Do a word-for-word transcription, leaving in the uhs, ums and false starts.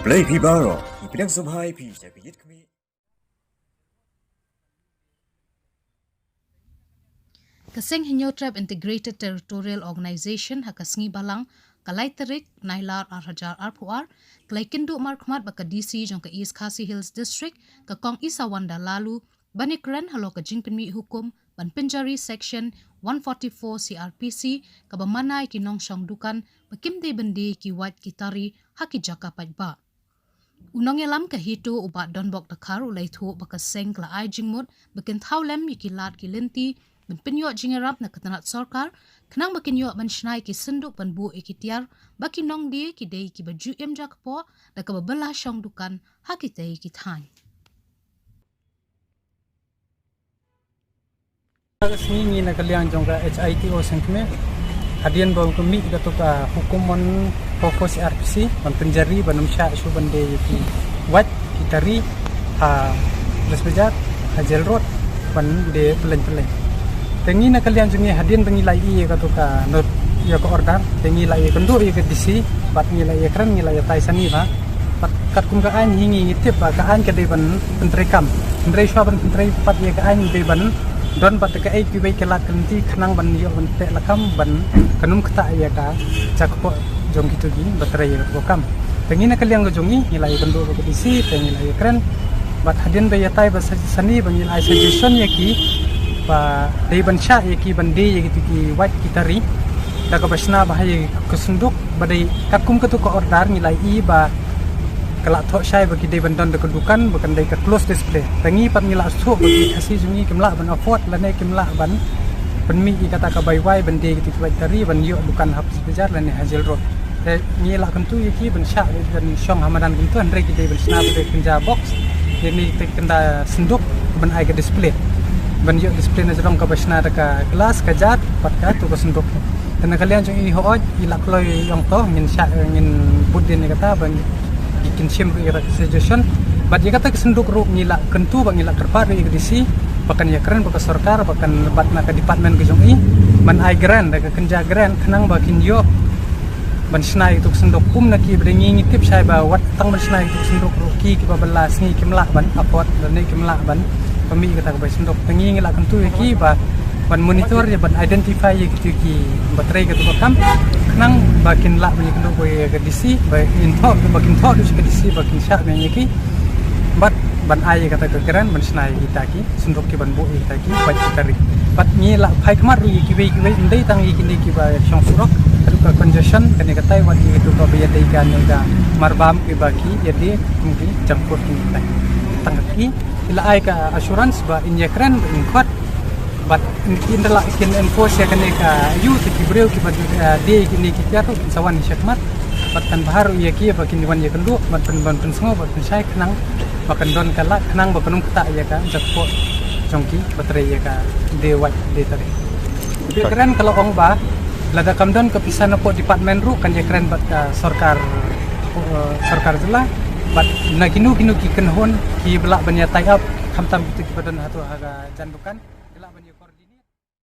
Blei phi baroh, ngi pdiang sngewbha ïa phi sha ka Ïit Khmih. Ka Seng Hynñiewtrep Integrated Territorial Organization ha ka sngi Balang, ka lai tarik Nailar ar hajar arphew ar, ka la ïakynduh markhmat bad ka D C jong ka East Khasi Hills District, ka Kong Isawanda Laloo, ban ïakren halor ka jingpynmih hukum ban pynjari Section one forty-four C R P C, kaba mana ïa ki nongshong dukan ba kim dei ban die ïa ki wait ki tari ha ki jaka paidbah. U nongïalam ka HITO, u Bah Donbok Dkhar, u la ïathuh ba ka seng ka la ai jingmut ba kin thaw lem ïa ki lad ki lynti ban pynïoh jingïarap na ka tnat sorkar, khnang ba kin ïoh ban shna ïa ki synduk ban buh ïa ki tiar, ba ki nongdie ki dei kiba ju im jakpoh da kaba bylla shong dukan ha kitei ki thaiñ. Ka sngi ngi na ka liang jong ka HITO seng kmie, hadien ba ka mih kato ka hukum one forty-four C R P C ban pynjari ban ym shah shuh ban die ïa ki wait ki tari ha Police Bazar, ha Jail Road, ban die pylleng pylleng. Te ngi na ka liang jong ngi, hadien ba ngi la ïohi ïa kato ka not, ïa ka order, te ngi la ïakynduh ïa ka D C bad ngi la ïakren, ngi la ïatai sani bha. Bad katkum ka aiñ hi ngi, ngi tip ba ka aiñ ka dei ban pyntreikam. Hynrei shuwa ban pyntrei pat ïa ka aiñ, dei ban don bad kaei kiwei ki lad ki lynti khnang ban ïoh ban teh lakam ban kan ym ktah ïa ka jakpoh jong kito kiba trei ïa kato ka kam. Te ngi na ka liang ka jong ngi, ngi la ïakynduh bad ka D C, te ngi la ïakren. Bad hadien ba ïatai bad sa-, sani, ba ngi la ai suggestion ïa ki ba dei ban shah ïa ki ban die ïa kito ki wait ki tari da kaba shna bha ïa ka synduk, ba dei katkum kato ka order, ngi la ïohi ba ka la thoh shai ba ki dei ban don da ka dukan ba kan dei ka close display. Te ngi pat ngi la sngewthuh ba ki Khasi jong ngi kim lah ban afford lane kim lah ban pynmih ïa kata ka bai wai ban die ïa kito ki wait tari ban ïoh dukan ha Police Bazar lane ha Jail Road. Te ngi la kyntu ïa ki ban shah, ban shong ha madan kyntu, hynrei ki dei ban shna ba dei kynja box, ïa kine ki kynja synduk, ban ai ka display, ban ïoh display na jrong kaba shna da ka glass, ka jar bad kato ka synduk. Te na ka liang jong i, hooid, i la kloi ïa kata, ngin shah, ngin bud dien ïa kata, ba ngi, kin shim ruh ïa kata ka suggestion. Bad ïa kata ka synduk ruh ngi la kyntu bad ngi la kyrpad ruh ïa ka D C ba kan ïakren bad ka sorkar, ba kan, bad na ka department ka jong i, ban ai grant, da ka kynja grant, khnang ba kin ïoh ban shna ïa kato ka synduk. Kum na ki ba dei, ngi, ngi tip shai ba wat tang ban shna ïa kato ka synduk ruh, ki, kiba bylla sngi kim lah ban afford lane kim lah ban pynmih ïa kata ka bai synduk. Te ngi, ngi la kyntu ïa ki ba ban monitor ïa, ban identify ïa kito kiba trei kato ka kam, khnang ba kin lah ban ïakynduh ïa ka D C, ba kin thoh, ba kin thoh ruh sha ka D C ba kin shah biang ïa ki, bad ban ai ïa kata ka grant ban shna ïa kita ki synduk, ki ban buh ïa kita ki wait ki tari. Bad ngi la phai khmat ruh ïa kiwei kiwei, ym dei tang ïa kine kiba shong surok, haduh ka congestion, kane katai, wat ïa kito kaba ïadei kane ka marbam kiba ki ïadie kum ki jangkut ki tai. Tang ki, ki la ai ka assurance ba in ïakren, ba in khot, bad in, kin da lah kin enforce ïa kane ka ayu, te ki briew kiba, eh, die ïa kine ki tiar ruh kin sa wan shakhmat. Bad kan bha ruh ïa ki ba kin wan ïakynduh, bad pyn, ban pynsngew, bad pynshai, khnang ba kan don ka lad, khnang ba kan ym ktah ïa ka jakpoh jong kiba trei ïa ka die wait die tari. Ka kren ka la ong ba lada kam don ka pisa na poh department ruh kan ïakren bad ka sorkar, eh, sorkar jylla, bad na kino kino ki kynhun kiba lah ban ïa tie up, khamtam kito kiba don hato ha ka jan dukan.